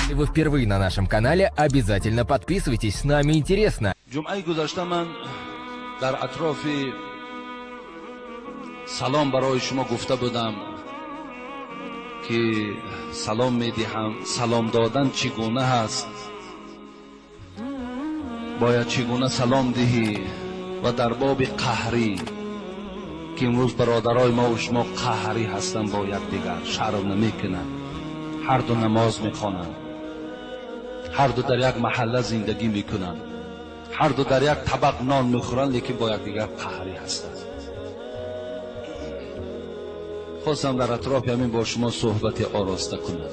Если вы впервые на нашем канале, обязательно подписывайтесь, с нами интересно. Ҷумъаи гузашта ман дар атрофи салом барои шумо гуфта будам, ки салом медиҳам, салом додан чӣ гуна ҳаст, бояд чӣ гуна салом диҳӣ ва дар боби қаҳрӣ, ки имрӯз бародарои мо ва шумо қаҳрӣ ҳастанд бо якдигар, шарм намекунанд, ҳар ду намоз мехонанд, ҳар ду дар як маҳалла зиндагӣ мекунанд, ҳар ду дар як табақ нон мехӯранд, лекин бо якдигар қаҳрӣ ҳастанд. Хостам дар атрофи ҳамин бо шумо суҳбати ороста кунам.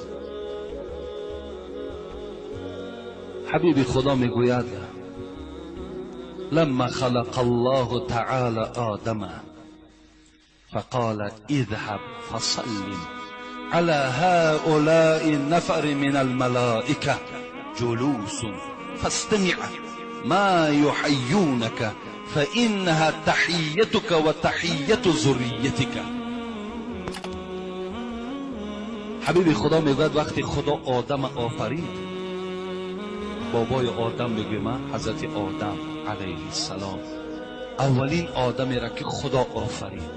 Ҳабиби Худо мегӯяд: لما خلق الله تعالى آدم فقال اذهب فسلم على هؤلاء النفر من الملائكة جلوس فاستمع ما يحيونك فإنها تحيتك وتحية ذريتك. حبیب خدا میگوید وقتی خدا آدم آفرید، بابای آدم میگه من حضرت آدم علیه السلام اولین آدمی را که خدا آفرید.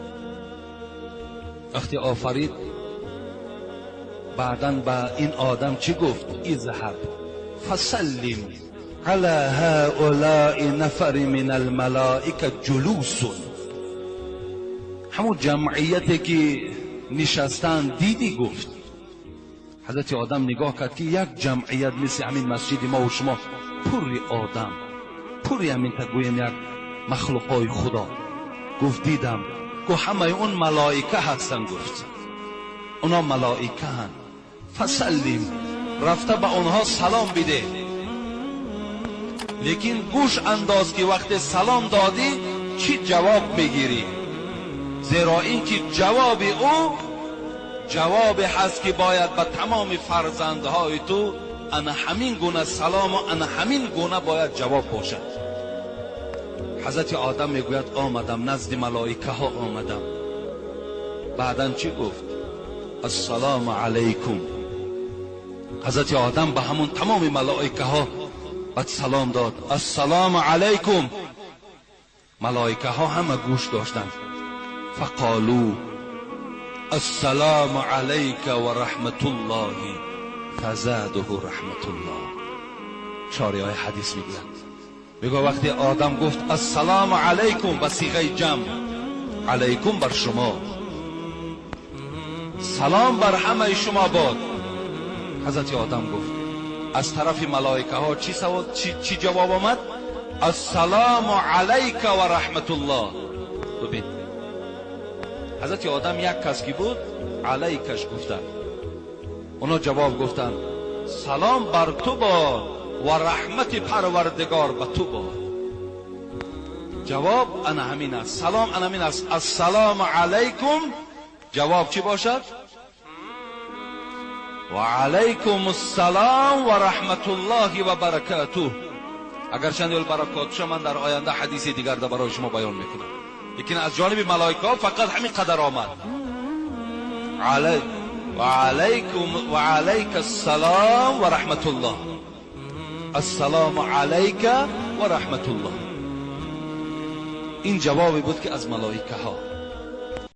وقتی آفرید بعداً به این آدم چی گفت؟ اذهب فسلم على هؤلاء نفر من الملائکه جلوس. همون جمعیتی که نشستن دیدی؟ گفت حضرت آدم نگاه کرد که یک جمعیت مثل همین مسجد ما و شما، پوری آدم، پوری همین تا گویم یک مخلوقای خدا. گفت دیدم. گفت همه اون ملائکه هستن. گفت اونا ملائکه هن. فسلم، رفته به اونها سلام بده، لیکن گوش انداز که وقت سلام دادی چی جواب میگیری، زیرا اینکه جواب او جواب هست که باید به تمام فرزندهای تو انا همین گونه سلام و انا همین گونه باید جواب باشد. حضرت آدم میگوید آمدم نزد ملائکه ها آمدم. بعدا چی گفت؟ السلام علیکم. حضرت آدم به همون تمام ملائکه ها بعد سلام داد، السلام علیکم. ملائکه ها همه گوش داشتند. فقالوا السلام علیک و رحمت الله فزاده رحمت الله. شارع های حدیث میگویند، میگه وقتی آدم گفت السلام علیکم به صیغه جمع، علیکم بر شما، سلام بر همه شما باد. حضرت آدم گفت از طرف ملائکه ها چی جواب آمد؟ السلام علیک و رحمت الله. ببین حضرت آدم یک کس کی بود علیکش گفتن، اونا جواب گفتن سلام بر تو باد و رحمت پروردگار به تو باد. جواب انا همین است، سلام انا همین است، السلام علیکم. جواب چی باشد؟ و علیکم السلام و رحمت الله و برکاته. اگر چند البرکات من در آینده حدیث دیگر در برای شما بیان میکنم، لیکن از جانب ملائکه فقط همین قدر آمد، و علیکم و علیک السلام و رحمت الله، السلام علیک و رحمت الله. این جوابی بود که از ملائکه ها.